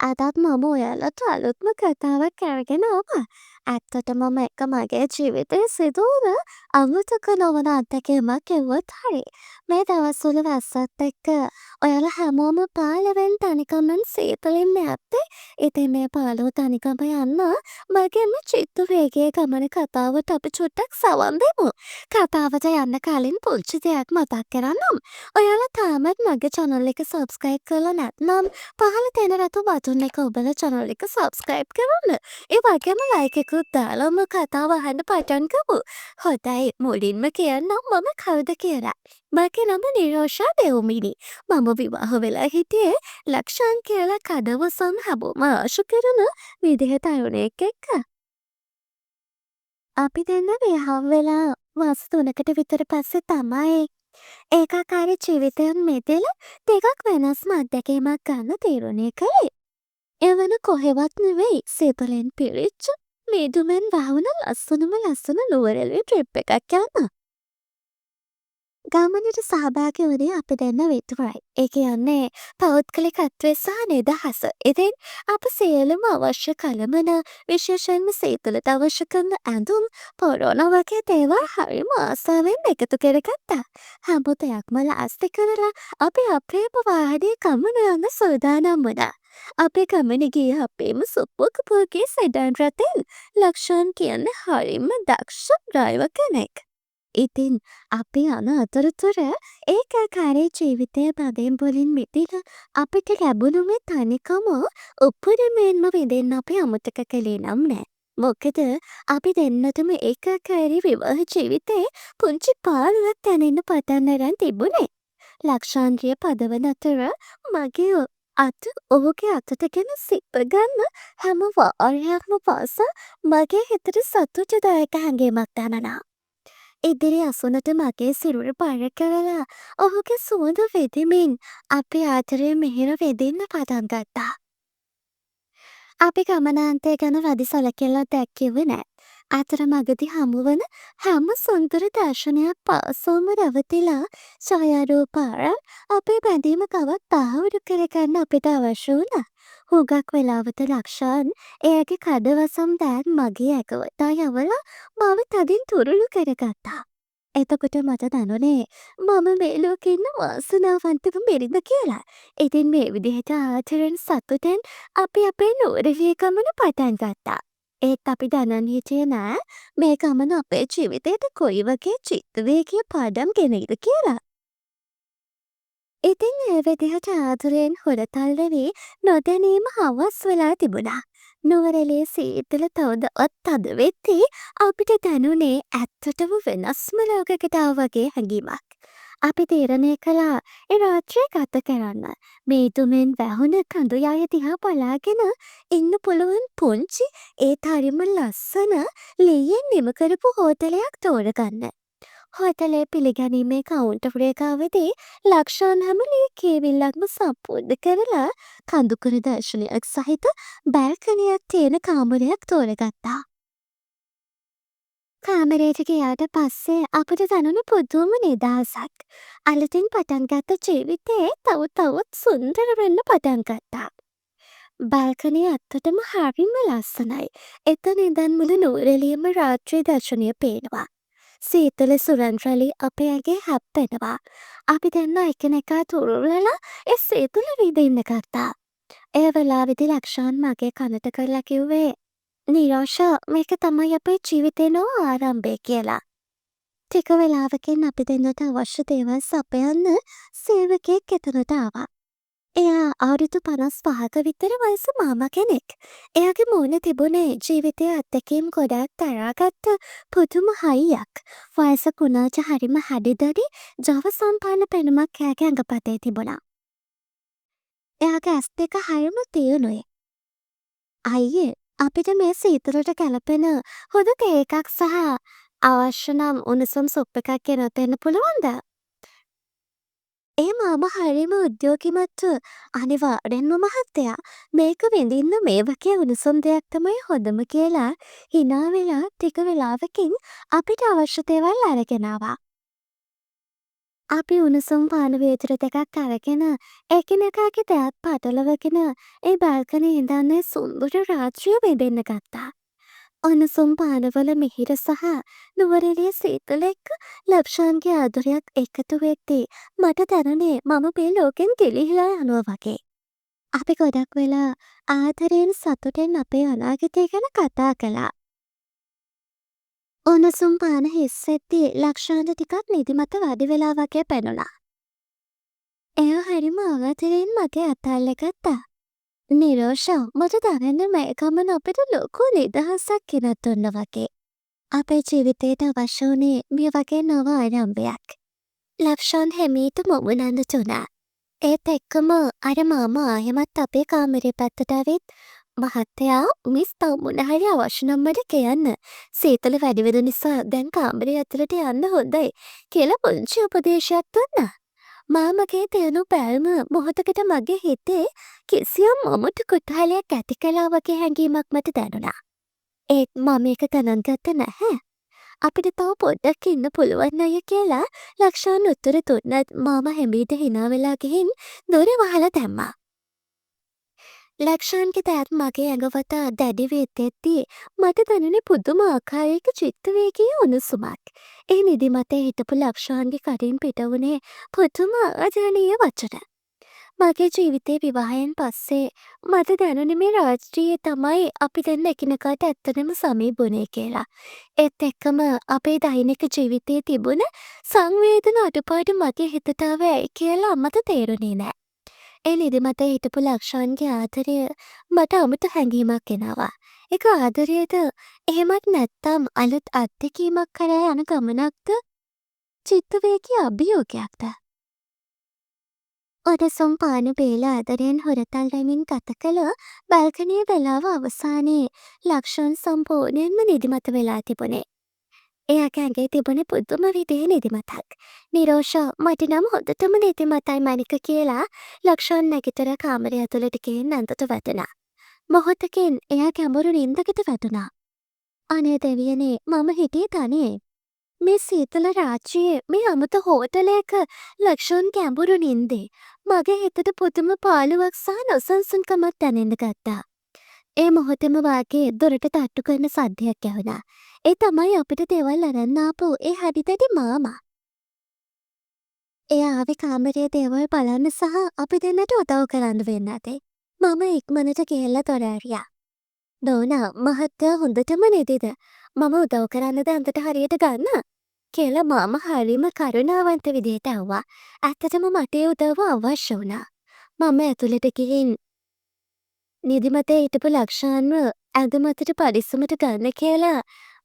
අදත් මම ඔයාලට අලුත්ම කතාවක් අරගෙන ආවා. ඇත්තටම මේක මගේ ජීවිතේ සිදු වුණ අමතක නොවන අත්දැකීමක් කිව්වොත් හරි. මේ දවස්වල වැස්සත් එක්ක ඔයාලා හැමෝම පාළුවෙන්, තනිකමෙන්, සීතලෙන් නේ ඇත්තේ. ඉතින් මේ පාළුව තනිකම යන්න මගේ මේ චිත්ත වේගයේ ගමන කතාවට අපි චුට්ටක් සවන් දෙමු. කතාවට යන්න කලින් පුංචි දෙයක් මතක් කරන්නම්. ඔයාලා තාමත් මගේ චැනල් එක සබ්ස්ක්‍රයිබ් කරලා නැත්නම් පහළ තියෙන රතු බටන් එක ඔබලා චැනල් එක සබ්ස්ක්‍රයිබ් කරන්න. ඒ වගේම ලයික් එකකුත් දාලාම කතාව අහන්න පටන් ගමු. හොඳයි, මුලින්ම කියන්නම් මම කවුද කියලා. මගේ නම නිරෝෂා දෙව්මිනි. මම විවාහ වෙලා හිටියේ ලක්ෂාන් කියලා කඩවසම් හැමෝම ආශ කරන විදිහේ තරුණයෙක් එක්ක. අපි දෙන්න විවාහ වෙලා මාස 3කට විතර පස්සේ තමයි ඒකාකාරී ජීවිතයෙන් මිදලා ටිකක් වෙනස්ම අත්දැකීමක් ගන්න තීරණය කළේ. ඒ වෙන කොහෙවත් නෙවෙයි, සීතලෙන් පිරිච්ච, මීදුමෙන් වැහුණ ලස්සනම ලස්සන නුවරඑළිය ට්‍රිප් එකක් යන්න. ගමනට සහභාගී වුණේ අපි දෙන්න විතරයි. ඒ කියන්නේ පෞද්ගලිකත්වය සහ නිදහස. ඉතින් අප සියලුම අවශ්‍ය කලමන, විශේෂයෙන්ම සීතලට අවශ්‍ය කරන ඇඳුම්, පොරොන වගේ දේවල් හරිම ආසාවෙන් එකතු කරගත්තා. හැම දෙයක්ම ලෑස්ති කරලා අපි අපේම වාහනේ ගමන යන්න සූදානම් වුණා. අපි ගමන ගියේ අපේම සුඛෝපභෝගී සෙඩාන් රථෙන්. ලක්ෂාන් කියන්නේ හරිම දක්ෂ ඩ්‍රයිවර් කෙනෙක්. ඉතින් අපි යන අතරතුර ඒකාකාරී ජීවිතය බැඳීම් වලින් මිදිලා අපිට ලැබුණු මේ තනිකම උපරිමයෙන්ම විඳින්න අපි අමතක කළේ නම් නෑ. මොකද අපි දෙන්නටම ඒකාකාරී විවාහ ජීවිතේ පුංචි පාළුවක් දැනෙන්න පටන් අරන් තිබුණේ. ලක්ෂාන් රිය පදවන අතර මගේ අත ඔහුගේ අතට ගෙන සිපගන්න හැම වාරයක්ම පාසා මගේ හිතට සතුටුදායක හැඟීමක් දැනුණා. ඉදිරි අසුනට මගේ සිරුර බර කරලා ඔහුගේ සුවඳ විඳිමින් අපි ආදරේ මිහිර විඳින්න පටන් ගත්තා. අපි ගමනාන්තය ගැන වැඩි සැලකිල්ලක් දැක්වුවේ නෑ. අතරමඟදී හමුවන හැම සුන්දර දර්ශනයක් පාසාම නැවතිලා ඡායාරූප අරන් අපේ බැඳීම තවත් තහවුරු කරගන්න අපිට අවශ්‍ය වුණා. හුඟක් වෙලාවට ලක්ෂාන් එයාගේ කඩවසම් දෑත් මගේ ඇඟ වටා යවලා මාව තදින් තුරුළු කරගත්තා. එතකොට මට දැනුනේ මම මේ ලෝකේ ඉන්න වාසනාවන්තම බිරිඳ කියලා. ඉතින් මේ විදිහට ආදරෙන් සතුටෙන් අපි අපේ නුවරඑළිය ගමන පටන් ගත්තා. ඒත් අපි දැනන් හිටියේ නෑ මේ ගමන අපේ ජීවිතේට කොයි වගේ චිත්තවේගීය පාඩම් ගෙනෙයිද කියලා. ඉතින් ඒ විදිහට ආදරයෙන් හුරතල් වෙවී නොදැනීම හවස් වෙලා තිබුණා. නුවරඑළියේ සීතල තව තවත් තද වෙද්දී අපිට දැනුනේ ඇත්තටම වෙනස්ම ලෝකෙකට ආවා වගේ හැඟීමක්. අපි තීරණය කළා ඒ රාත්‍රිය ගත කරන්න. මීදුමෙන් වැහුණ කඳු යාය දිහා බලාගෙන ඉන්න පුළුවන් පුංචි ඒත් හරිම ලස්සන ලීයෙන් නිම කරපු හෝටලයක් තෝරගන්න. හෝටලේ පිළිගැනීමේ කවුන්ටරය ගාවදී ලක්ෂාන් හැම ලියකියවිල්ලක්ම සම්පූර්ණ කරලා කඳුකර දර්ශනයක් සහිත බැල්කනියක් තියෙන කාමරයක් තෝරගත්තා. කාමරයට ගියාට පස්සේ අපිට දැනුණ පුදුම නිදහසක්. අලුතින් පටන් ගත්ත ජීවිතේ තව තවත් සුන්දර වෙන්න පටන් ගත්තා. බැල්කනිය ඇත්තටම හරිම ලස්සනයි. එතන ඉඳන් මුළු නුවරඑළියම රාත්‍රී දර්ශනය පේනවා. සීතල සුරන් රැලි අපේ ඇඟේ හැප්පෙනවා. අපි දෙන්නා එකිනෙකා තුරුල් වෙලා ඒ සීතල විඳින්න ගත්තා. ඒ වෙලාවෙදි ලක්ෂාන් මගේ කනට කරලා කිව්වේ, "නිරෝෂා, මේක තමයි අපේ ජීවිතේ නව ආරම්භය" කියලා. ටික වෙලාවකින් අපි දෙන්නට අවශ්‍ය දේවල් සපයන්න සේවකයෙක් එතනට ආවා. එයා අවුරුදු 55ක විතර වයස මාමා කෙනෙක්. එයාගේ මූණේ තිබුණේ ජීවිතයේ අත්දැකීම් ගොඩාක් දරාගත්ත පුදුම හයියක්. වයසක වුණාට හරිම හැඩි දඩි, ජව සම්පන්න පෙනුමක් එයාගේ ඇඟපතේ තිබුණා. එයාගේ ඇස් දෙක හරිම තියුණුයි. "අයියේ, අපිට මේ සීතලට ගැලපෙන හොඳ තේ එකක් සහ අවශ්‍ය නම් උණුසුම් සුප් එකක් ගෙනත් දෙන්න පුළුවන්ද?" ඒ මාමා හරිම උද්යෝගිමත්ව, "අනිවාර්යෙන්ම මහත්තයා, මේක විඳින්න මේ වගේ උණුසුම් දෙයක් තමයි හොඳම" කියලා හිනා වෙලා ටික වෙලාවකින් අපිට අවශ්‍ය දේවල් අරගෙන ආවා. අපි උණුසුම් පාන වීදුරු දෙකක් අරගෙන එකිනෙකාගේ දෑත් පටලවගෙන ඒ බැල්කනියේ ඉඳන් ඒ සුන්දර රාත්‍රිය විඳින්න ගත්තා. උණුසුම් පානවල මිහිර සහ නුවරඑළියේ සීතල එක්ක ලක්ෂාන්ගේ ආදරයත් එකතු වෙද්දී මට දැනුනේ මම මේ ලෝකෙන් ගිලිහිලා යනවා වගේ. අපි ගොඩක් වෙලා ආදරයෙන් සතුටෙන් අපේ අනාගතය ගැන කතා කළා. උණුසුම් පාන හිස් වෙද්දී ලක්ෂාන්ට ටිකක් නිදිමත වැඩි වෙලා වගේ පෙනුණා. එයා හරිම ආදරයෙන් මගේ අත අල්ල ගත්තා. නිරෝෂා, මට දැනෙන්නේ මේ ගමන අපිට ලොකු නිදහසක් ගෙනත් දුන්නා වගේ. අපේ ජීවිතේට අවශ්‍ය වුණේ මේ වගේ නව ආරම්භයක්. ලක්ෂාන් හෙමීට මුමුණන්න දුනා. ඒත් එක්කම අර මාමා ආයෙමත් අපේ කාමරේ පැත්තට ඇවිත්, "මහත්තයා, මිස්, තව මොන හරි අවශ්‍ය නම් මට කියන්න. සීතල වැඩි වෙන නිසා දැන් කාමරේ ඇතුළට යන්න හොඳයි" කියලා පුංචි උපදේශයක් දුන්නා. මාමගේ තියුණු බැල්ම මොහොතකට මගේ හිතේ කිසියම් අමුතු කුතුහලයක් ඇති කළා වගේ හැඟීමක් මට දැනුණා. ඒත් මම ඒක ගණන් ගත්තේ නැහැ. "අපිට තව පොඩ්ඩක් ඉන්න පුළුවන් අයියේ" කියලා ලක්ෂාන් උත්තර දුන්නත් මාමා හෙමීට හිනා වෙලා ගිහින් දොර වහලා දැම්මා. ලක්ෂාන්ගේ දෑත් මගේ ඇඟ වටා දැඩිව එද්දෙද්දී මට දැනුනේ පුදුම ආකාරයක චිත්ත වේගීය උණුසුමක්. ඒ නිදිමතේ හිටපු ලක්ෂාන්ගේ කටින් පිටවුණේ පුදුම ආදරණීය වචන. මගේ ජීවිතේ විවාහයෙන් පස්සේ මට දැනුනේ මේ රාත්‍රියේ තමයි අපි දෙන්න එකිනෙකාට ඇත්තටම සමීප වුණේ කියලා. ඒත් එක්කම අපේ දෛනික ජීවිතේ තිබුණ සංවේදන අඩුපාඩු මගේ හිතට ආවේ ඇයි කියලා මට තේරුණේ නෑ. ඒ නිදිමතේ හිටපු ලක්ෂාන්ගේ ආදරය මට අමුතු හැඟීමක් ගෙනාවා. ඒක ආදරයද, එහෙමත් නැත්නම් අලුත් අත්දැකීමක් කරා යන ගමනක්ද, චිත්තවේගී අභියෝගයක්ද? උණුසුම් පාන බීලා ආදරයෙන් හුරතල් වෙමින් ගත කළ බැල්කනියේ වෙලාව අවසානයේ ලක්ෂාන් සම්පූර්ණයෙන්ම නිදිමත වෙලා තිබුණේ. එයාගේ ඇඟේ තිබුණේ පුදුම විදිහේ නිදිමතක්. "නිරෝෂා, මට නම් හොඳටම නිදිමතයි මැනික" කියලා ලක්ෂාන් නැගිටලා කාමරය ඇතුළට ගිහින් ඇඳට වැටුණා. මොහොතකින් එයා ගැඹුරු නින්දකට වැටුණා. අනේ දෙවියනේ, මම හිටියේ තනියෙන්. මේ සීතල රාත්‍රියේ මේ අමුතු හෝටලයක ලක්ෂාන් ගැඹුරු නින්දේ. මගේ හිතට පුදුම පාළුවක් සහ නොසන්සුන්කමක් දැනෙන්න ගත්තා. ඒ මොහොතේම වාගේ දොරට තට්ටු කරන සද්දයක් ඇහුණා. ඒ තමයි අපිට දේවල් අරන් ආපු ඒ හැඩි දැඩි මාමා. එයා ආවේ කාමරයේ දේවල් බලන්න සහ අපි දෙන්නට උදව් කරන්න වෙන්න ඇති. මම ඉක්මනට ගිහිල්ලා දොර ඇරියා. "නෝනා, මහත්තයා හොඳටම නිදිද? මම උදව් කරන්නද ඇඳට හරියට ගන්න?" කියලා මාමා හරිම කරුණාවන්ත විදිහට ඇහුවා. ඇත්තටම මට ඒ උදව්ව අවශ්‍ය වුණා. මම ඇතුළට ගිහින් නිදිමතේ හිටපු ලක්ෂාන්ව ඇඳ මතට පරිස්සමට ගන්න කියලා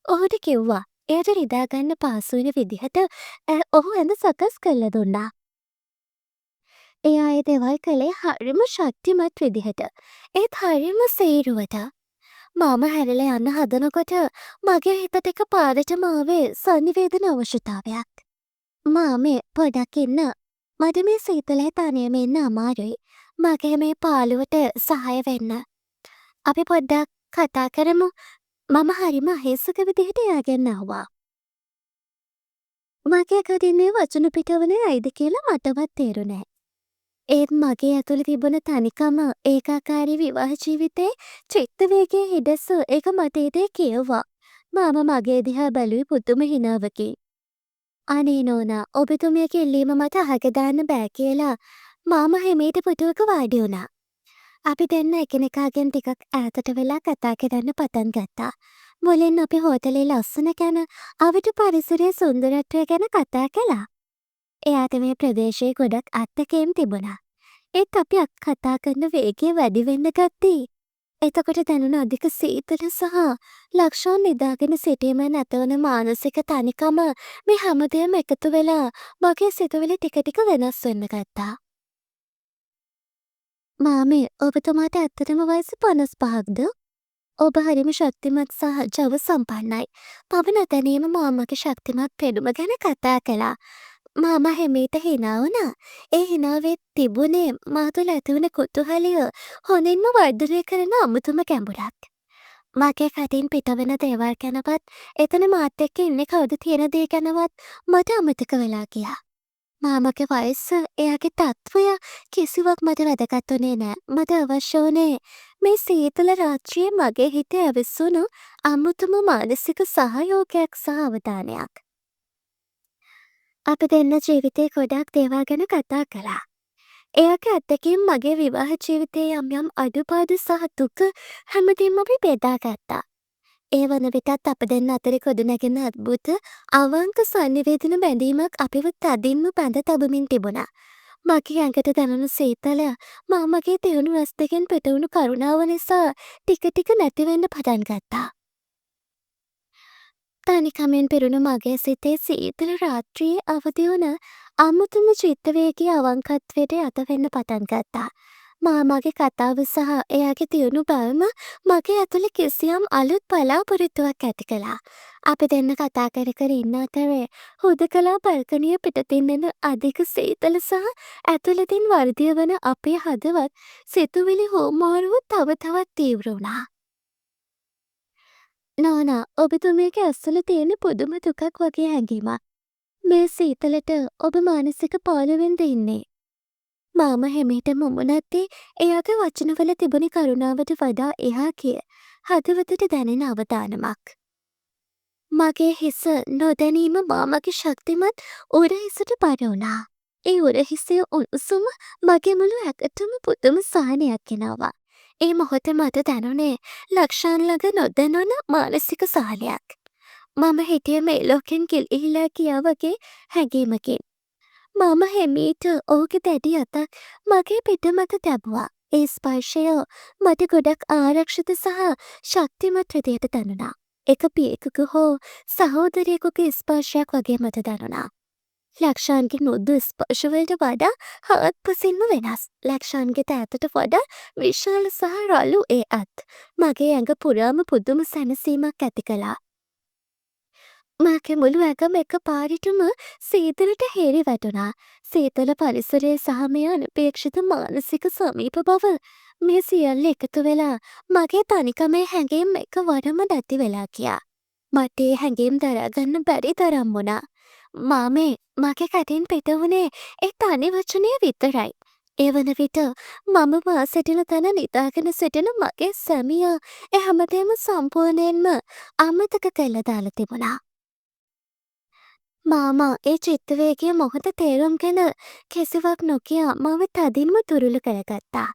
ඔහුට කිව්වා. එයාට නිදා ගන්න පහසු වෙන විදිහට ඔහු ඇඳ සකස් කරලා දුන්නා. එයා ඒ දේවල් කළේ හරිම ශක්තිමත් විදිහට. ඒත් හරිම සීරුවට. මාමා හැරිලා යන්න හදනකොට මගේ හිතට එක පාරටම ආවේ සන්නිවේදන අවශ්‍යතාවයක්. "මාමේ, පොඩක් ඉන්න. මට මේ සීතලේ තනියම ඉන්න අමාරුයි. මගේ මේ පාළුවට සහාය වෙන්න. අපි පොඩ්ඩක් කතා කරමු." මම හරිම අහිංසක විදිහට එයාගෙන් ඇහුවා. මගේ කටින් මේ වචන පිට වුණේ ඇයිද කියලා මටවත් තේරුනේ නෑ. ඒත් මගේ ඇතුළේ තිබුණ තනිකම, ඒකාකාරී විවාහ ජීවිතේ චිත්ත වේගයේ හිඩැස ඒක මට ඒ දේ කියෙව්වා. මාමා මගේ දිහා බැලුවේ පුදුම හිනාවකින්. "අනේ නෝනා, ඔබතුමියගේ ඉල්ලීම මට අහක දාන්න බෑ" කියලා මාමා හිමීට පුටුවක වාඩි වුණා. අපි දෙන්න එකිනෙකාගෙන් ටිකක් ඈතට වෙලා කතා කරන්න පටන් ගත්තා. මුලින් අපි හෝටලේ ලස්සන ගැන, අවට පරිසරයේ සුන්දරත්වය ගැන කතා කළා. එයාට මේ ප්‍රදේශයේ ගොඩක් අත්දැකීම් තිබුණා. ඒත් අපි කතා කරන වේගය වැඩි වෙන්න ගද්දී එතකොට දැනුණ අධික සීතල සහ ලක්ෂාන් නිදාගෙන සිටීමෙන් ඇතිවන මානසික තනිකම, මේ හැමදේම එකතු වෙලා මගේ සිතුවිලි ටික ටික වෙනස් වෙන්න ගත්තා. "මාමේ, ඔබතුමාට ඇත්තටම වයස 55ක්ද? ඔබ හරිම ශක්තිමත් සහ ජව සම්පන්නයි." මම නොදැනීම මාමගේ ශක්තිමත් පෙනුම ගැන කතා කළා. මාමා හිමීට හිනා වුණා. ඒ හිනාවේ තිබුණේ මා තුළ ඇතිවුණ කුතුහලය හොඳින්ම වර්ධනය කරන අමුතුම ගැඹුරක්. මගේ කටින් පිටවෙන දේවල් ගැනවත්, එතන මාත් එක්ක ඉන්නේ කවුද කියන දේ ගැනවත් මට අමතක වෙලා ගියා. මාමගේ වයස, එයාගේ තත්ත්වය කිසිවක් මට වැදගත් වුණේ නෑ. මට අවශ්‍ය වුණේ මේ සීතල රාත්‍රියේ මගේ හිතේ ඇවිස්සුණු අමුතුම මානසික සහයෝගයක් සහ අවධානයක්. අපි දෙන්නා ජීවිතේ ගොඩක් දේවල් ගැන කතා කළා. එයාගේ අත්දැකීම් මගේ විවාහ ජීවිතයේ යම් යම් අඩුපාඩු සහ දුක හැමදේම අපි බෙදා ගත්තා. ඒ වන විටත් අප දෙන්නා අතරේ ගොඩනැගෙන අද්භූත අවංක සන්නිවේදන බැඳීමක් අපිව තදින්ම බැඳ තබමින් තිබුණා. මගේ ඇඟට දැනුණු සීතල මාමගේ තියුණු ඇස් දෙකෙන් පිටවුණු කරුණාව නිසා ටික ටික නැතිවෙන්න පටන් ගත්තා. තනිකමෙන් පිරුණු මගේ සිතේ සීතල රාත්‍රියේ අවදි වුණ අමුතුම චිත්තවේගී අවංකත්වයට යට වෙන්න පටන් ගත්තා. මාමාගේ කතාව සහ එයාගේ තියුණු බැල්ම මගේ ඇතුලේ කිසියම් අලුත් බලාපොරොත්තුවක් ඇති කළා. අපි දෙන්න කතා කර කර ඉන්න අතරේ හුදකලා බල්කනිය පිටතින් එන අධික සීතල සහ ඇතුළතින් වර්ධනය වන අපේ හදවත් සිතුවිලි හුවමාරුව තව තවත් තීව්‍ර වුණා. නෝනා, ඔබතුමියගේ ඇස්වල තියෙන පුදුම දුකක් වගේ හැඟීමක්. මේ සීතලට ඔබ මානසික පාළුවෙන්ද ඉන්නේ? මාමා හෙමීට මුමුණද්දී එයාගේ වචනවල තිබුණේ කරුණාවට වඩා එහා ගිය හදවතට දැනෙන අවදානමක්. මගේ හිස නොදැනීම මාමගේ ශක්තිමත් උරහිසට බර වුණා. ඒ උරහිසේ උණුසුම මගේ මුළු ඇඟටම පුදුම සහනයක් ගෙනාවා. ඒ මොහොතේ මට දැනුනේ ලක්ෂාන් ළඟ නොදැනුණ මානසික සහනයක්. මම හිටියේ මේ ලෝකෙන් ගිලිහිලා ගියා වගේ හැඟීමකින්. මම හෙමීට ඔහුගේ දැඩි අතක් මගේ පිට මත තැබුවා. ඒ ස්පර්ශය මට ගොඩක් ආරක්ෂිත සහ ශක්තිමත් විදියට දැනුණා. එක පියෙකුගේ හෝ සහෝදරයෙකුගේ ස්පර්ශයක් වගේ මට දැනුණා. ලක්ෂාන්ගේ මෘදු ස්පර්ශවලට වඩා හාත්පසින්ම වෙනස්. ලක්ෂාන්ගේ දෑතට වඩා විශාල සහ රළු ඒ අත් මගේ ඇඟ පුරාම පුදුම සැනසීමක් ඇති කළා. මගේ මුළු ඇඟම එක පාරටම සීතලට හිරි වැටුණා. සීතල පරිසරය සහ මේ අනපේක්ෂිත මානසික සමීප බව, මේ සියල්ල එකතු වෙලා මගේ තනිකමේ හැඟීම් එකවරම නැති වෙලා ගියා. මට ඒ හැඟීම් දරා ගන්න බැරි තරම් වුණා. "මාමේ", මගේ කටින් පිට වුණේ ඒ තනි වචනය විතරයි. ඒ වන විට මම මා සිටින තැන නිදාගෙන සිටින මගේ සැමියා ඒ හැමදේම සම්පූර්ණයෙන්ම අමතක කරලා දාලා තිබුණා. මාමා ඒ චිත්තවේගීය මොහොත තේරුම්ගෙන කිසිවක් නොකියා මාව තදින්ම තුරුළු කරගත්තා.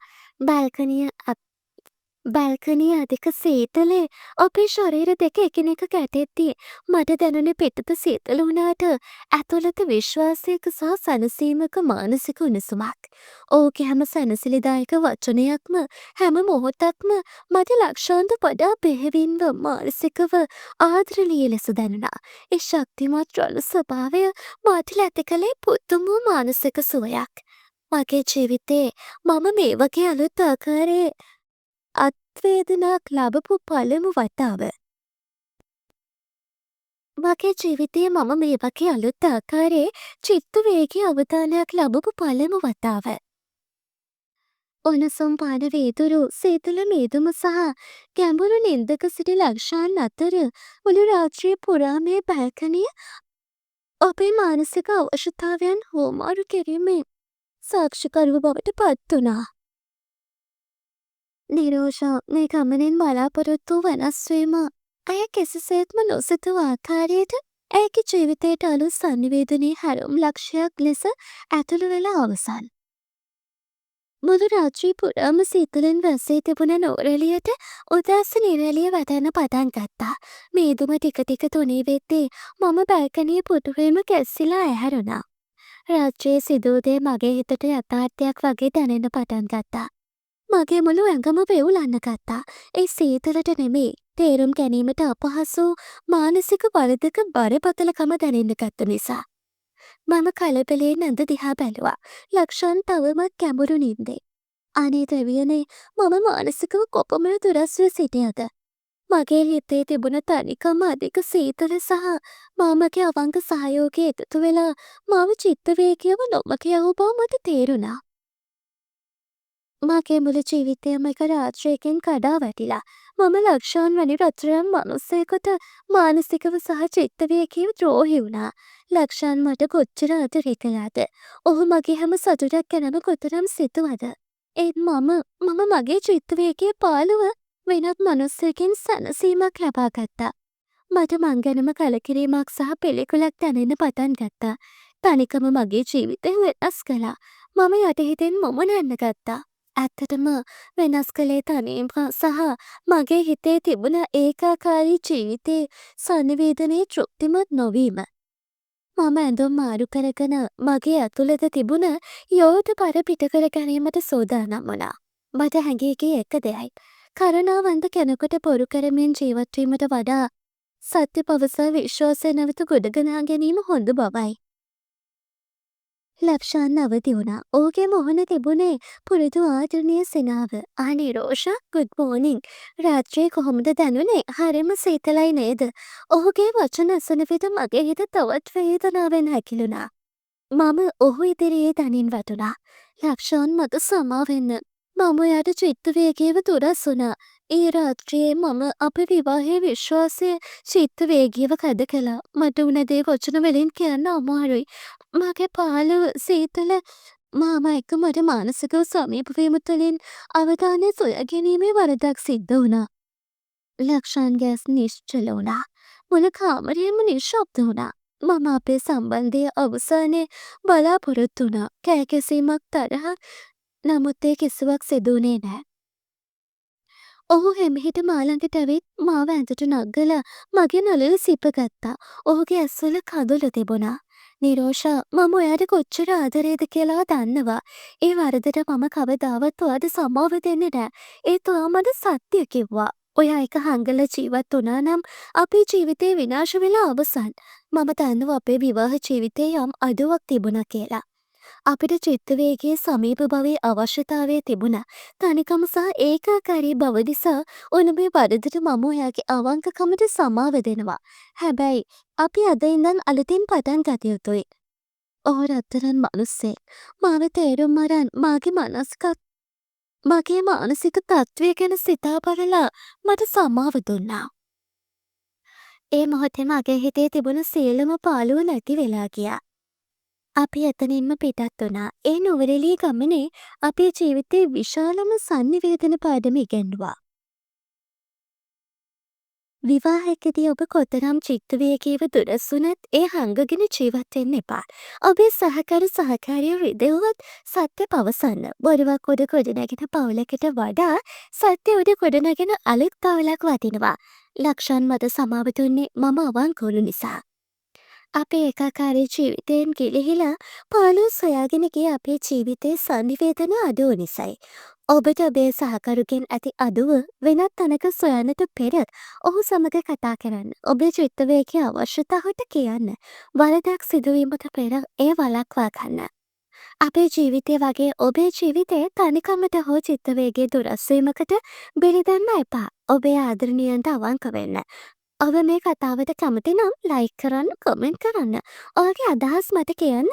බැල්කනිය අධික සීතලේ අපේ ශරීර දෙක එකිනෙක ගැටෙද්දී මට දැනුනේ පිටත සීතල වුණාට ඇතුළත විශ්වාසයක සහ සැනසීමක මානසික උණුසුමක්. ඔහුගේ හැම සැනසිලිදායක වචනයක්ම, හැම මොහොතක්ම මට ලක්ෂාන්ට වඩා බෙහෙවින්ම මානසිකව ආදරණීය ලෙස දැනුණා. ඒ ශක්තිමත් රළු ස්වභාවය මා තුළ ඇති කළේ පුදුම මානසික සුවයක්. මගේ ජීවිතේ මම මේ වගේ අලුත් ආකාරයේ අත්වේදනයක් ලබපු පළමු වතාව. මගේ ජීවිතයේ මම මේ වගේ අලුත් ආකාරයේ චිත්තවේගී අවධානයක් ලබපු පළමු වතාව. උණුසුම් පාන වීදුරු, සීතල මීදුම සහ ගැඹුරු නින්දක සිටි ලක්ෂාන් අතර මුළු රාත්‍රිය පුරා මේ බැල්කනිය අපේ මානසික අවශ්‍යතාවයන් හුවමාරු කිරීමේ සාක්ෂිකරුව බවට පත් වුණා. නිරෝෂා මේ ගමනෙන් බලාපොරොත්තු වූ වෙනස් වීම ඇය කිසිසේත්ම නොසිතූ ආකාරයට ඇයගේ ජීවිතයට අලුත් සන්නිවේදනයේ හැරවුම් ලක්ෂ්‍යයක් ලෙස ඇතුළු වෙලා අවසන්. මුළු රාත්‍රිය පුරාම සීතලෙන් වැසී තිබුණ නුවරඑළියට උදෑසන ඉර එළිය වැටෙන්න පටන් ගත්තා. මීදුම ටික ටික තුනී වෙද්දී මම බැල්කනියේ පුටුවේම ගැස්සිලා ඇහැරුණා. රාත්‍රියේ සිදු වූ දේ මගේ හිතට යථාර්ථයක් වගේ දැනෙන්න පටන් ගත්තා. මගේ මුළු ඇඟම වෙවුලන්න ගත්තා. ඒ සීතලට නෙමෙයි, තේරුම් ගැනීමට අපහසු මානසික වරදක බරපතලකම දැනෙන්න ගත්ත නිසා. මම කලබලයෙන් ඇඳ දිහා බැලුවා. ලක්ෂාන් තවමත් ගැඹුරු නින්දේ. අනේ දෙවියනේ, මම මානසිකව කොපමණ දුරස්ව සිටියද? මගේ හිතේ තිබුණ තනිකම, අධික සීතල සහ මාමගේ අවංක සහයෝගය එකතු වෙලා මාව චිත්තවේගීව නොමග යැවූ බව මට තේරුණා. මගේ මුළු ජීවිතයම එක රාත්‍රියකින් කඩා වැටිලා. මම ලක්ෂාන් වැනි රත්තරන් මනුස්සයෙකුට මානසිකව සහ චිත්ත වේගීව ද්‍රෝහී වුණා. ලක්ෂාන් මට කොච්චර ආදරේ කළාද? ඔහු මගේ හැම සතුටක් ගැනම කොතරම් සිතුවද? ඒත් මම මම මගේ චිත්ත වේගයේ පාළුව වෙනත් මනුස්සයෙක්ගෙන් සැනසීමක් ලබා ගත්තා. මට මං ගැනම කලකිරීමක් සහ පිළිකුලක් දැනෙන්න පටන් ගත්තා. තනිකම මගේ ජීවිතය වෙනස් කළා. මම යටිහිතින් මුමුණන්න ගත්තා. ඇත්තටම වෙනස් කළේ තනිවීම සහ මගේ හිතේ තිබුණ ඒකාකාරී ජීවිතේ සන්නිවේදනයේ තෘප්තිමත් නොවීම. මම ඇඳුම් මාරු කරගෙන මගේ ඇතුළත තිබුණ යෝධ බර පිට කර ගැනීමට සූදානම් වුණා. මට හැඟී ගියේ එක දෙයයි. කරුණාවන්ත කෙනෙකුට බොරු කරමින් ජීවත් වීමට වඩා සත්‍ය පවසා විශ්වාසය නැවත ගොඩනගා ගැනීම හොඳ බවයි. ලක්ෂාන් අවදි වුණා. ඔහුගේ මුහුණ තිබුණේ පුරුදු ආදරණීය සිනාව. "ආ නිරෝෂා, ගුඩ් මෝනිං. රාත්‍රියේ කොහොමද දැනුනේ? හරිම සීතලයි නේද?" ඔහුගේ වචන අසන විට මගේ හිත තවත් වේදනාවෙන් හැකිලුණා. මම ඔහු ඉදිරියේ දණින් වැටුණා. "ලක්ෂාන්, මට සමාවෙන්න. මම ඔයාට චිත්ත වේගීව දුරස් වුණා. ඊයේ රාත්‍රියේ මම අපේ විවාහයේ විශ්වාසය චිත්ත වේගීව කැද කළා. මට වුණ දේ වචන වලින් කියන්න අමාරුයි. මගේ පාළුව, සීතල, මාමා එක්ක මට මානසිකව සමීප වීම තුළින් අවධානය සොයා ගැනීමේ වරදක් සිද්ධ වුණා." ලක්ෂාන්ගේ ඇස් නිශ්චල වුණා. මුළු කාමරයම නිශ්ශබ්ද වුණා. මම අපේ සම්බන්ධයේ අවසානය බලාපොරොත්තු වුණා. කෑ ගැසීමක්, තරහක්. නමුත් ඒ කිසිවක් සිදු වුණේ නෑ. ඔහු හෙමිහිට මා ළඟට ඇවිත් මාව ඇඳට නග්ගලා මගේ නළල සිප ගත්තා. ඔහුගේ ඇස්වල කඳුළු තිබුණා. "නිරෝෂා, මම ඔයාට කොච්චර ආදරේද කියලා දන්නවා. ඒ වරදට මම කවදාවත් ඔයාට සමාව දෙන්නේ නෑ. ඒත් ඔයා මට සත්‍ය කිව්වා. ඔයා ඒක හංගලා ජීවත් වුණා නම් අපේ ජීවිතේ විනාශ වෙලා අවසන්. මම දන්නවා අපේ විවාහ ජීවිතේ යම් අඩුවක් තිබුණා කියලා. අපිට චිත්ත වේගයේ සමීප භවයේ අවශ්‍යතාවය තිබුණා. තනිකම සහ ඒකාකාරී බව නිසා වුණ මේ වරදට මම ඔයාගේ අවංකකමට සමාව දෙනවා. හැබැයි අපි අද ඉඳන් අලුතින් පටන් ගත යුතුයි." ඔහු රත්තරන් මනුස්සයෙක්. මාව තේරුම් අරන් මගේ මානසික තත්ත්වය ගැන සිතා බලලා මට සමාව දුන්නා. ඒ මොහොතේ මගේ හිතේ තිබුණ සියලුම පාළුව නැති වෙලා ගියා. අපි එතනින්ම පිටත් වුණා. ඒ නුවරඑළිය ගමනේ අපේ ජීවිතේ විශාලම සන්නිවේදන පාඩම ඉගැන්නුවා. විවාහයකදී ඔබ කොතරම් චිත්ත වේගීව දුරස් වුණත් එය හංගගෙන ජීවත් වෙන්න එපා. ඔබේ සහකරු සහකාරිය රිදෙව්වත් සත්‍ය පවසන්න. බොරුවක් උඩ ගොඩනැගෙන පවුලකට වඩා සත්‍ය උඩ ගොඩනැගෙන අලුත් පවුලක් වටිනවා. ලක්ෂාන් මට සමාව දුන්නේ මම අවංක වුණු නිසා. අපේ ඒකාකාරී ජීවිතයෙන් ගිලිහිලා පාළුව සොයාගෙන ගිය අපේ ජීවිතේ සන්නිවේදන අඩුව නිසයි. ඔබට ඔබේ සහකරුගෙන් ඇති අඩුව වෙනත් තැනක සොයන්නට පෙර ඔහු සමග කතා කරන්න. ඔබේ චිත්ත වේගයේ අවශ්‍යතා ඔහුට කියන්න. වරදක් සිදුවීමට පෙර එය වළක්වා ගන්න. අපේ ජීවිතය වගේ ඔබේ ජීවිතය තනිකමට හෝ චිත්ත වේගයේ දුරස් වීමකට බිලි දෙන්න එපා. ඔබේ ආදරණීයන්ට අවංක වෙන්න. ඔබ මේ කතාවට කැමති නම් ලයික් කරන්න, කමෙන්ට් කරන්න. ඔයාගේ අදහස් මට කියන්න.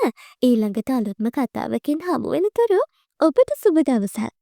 ඊළඟට අලුත්ම කතාවකින් හමු වෙනතුරු ඔබට සුබ දවසක්.